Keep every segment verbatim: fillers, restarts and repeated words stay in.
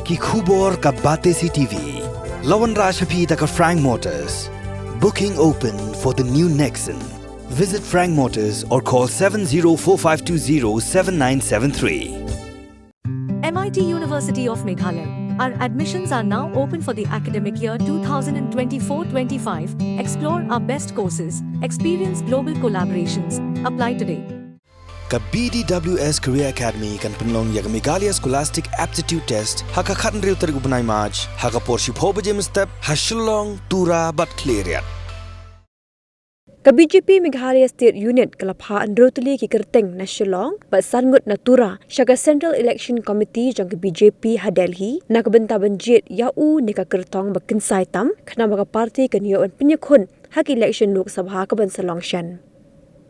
Ki khubor ka Batesi T V. La wanrah sha phi da ka Frank Motors. Booking open for the new Nexon. Visit Frank Motors or call seven zero four five two zero seven nine seven three. M I T University of Meghalaya. Our admissions are now open for the academic year two thousand twenty-four twenty-five. Explore our best courses, experience global collaborations. Apply today. Ka B D W S Career Academy kan pynlong ïa ka Meghalaya Scholastic Aptitude Test ha ka khathynriew tarik u bnai March ha ka por shiphew baje mynstep ha Shillong, Tura bad Khliehriat. Ka B J P Meghalaya State Unit ka la phah hynriew tylli ki kyrteng na Shillong bad san ngut na Tura sha ka Central Election Committee jong ka B J P ha Delhi na ka bynta ban jied ïa u ne ka kyrtong ba kynsai tam, khnang ba ka party kan ïoh ban pynïakhun ha ka election Lok Sabha ka ban sa long shen.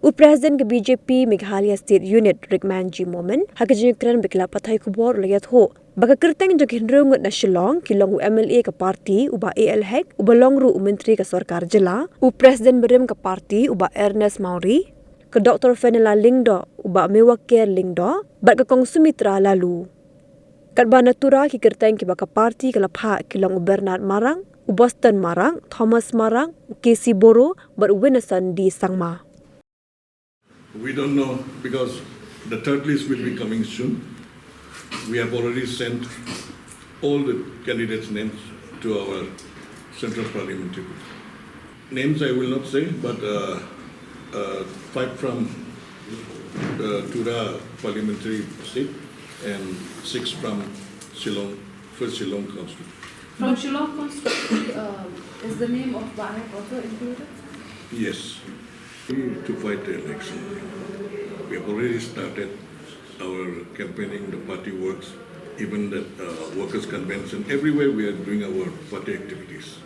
U President ka B J P Meghalaya State Unit, Rickman G Momin, ha ka jingkren bad ki lad pathai khubor u la ïathuh ba ka kyrteng jong ki hynriew ngut na Shillong ki long u M L A ka party u Bah A L Hek, uba long ruh u Myntri ka Sorkar Jylla, u President barim ka party u Bah Ernest Mawrie, ka Doctor Fenella Lyngdoh, u Bah Mewaker Lyngdoh bad ka Kong Sumitra Laloo. Katba na Tura ki kyrteng kiba ka party ka la phah ki long u Bernard Marak, u Boston Marak, Thomas Marak, u K C Boro bad u Winnerson D Sangma. We don't know because the third list will be coming soon. We have already sent all the candidates' names to our Central Parliamentary Group. Names I will not say, but uh, uh, five from uh, Tura Parliamentary seat and six from Shillong, first Shillong constituency. From Shillong constituency, uh, is the name of Bah Hek also included? Yes. To fight the election. We have already started our campaigning, the party works, even the uh, workers' convention. Everywhere we are doing our party activities.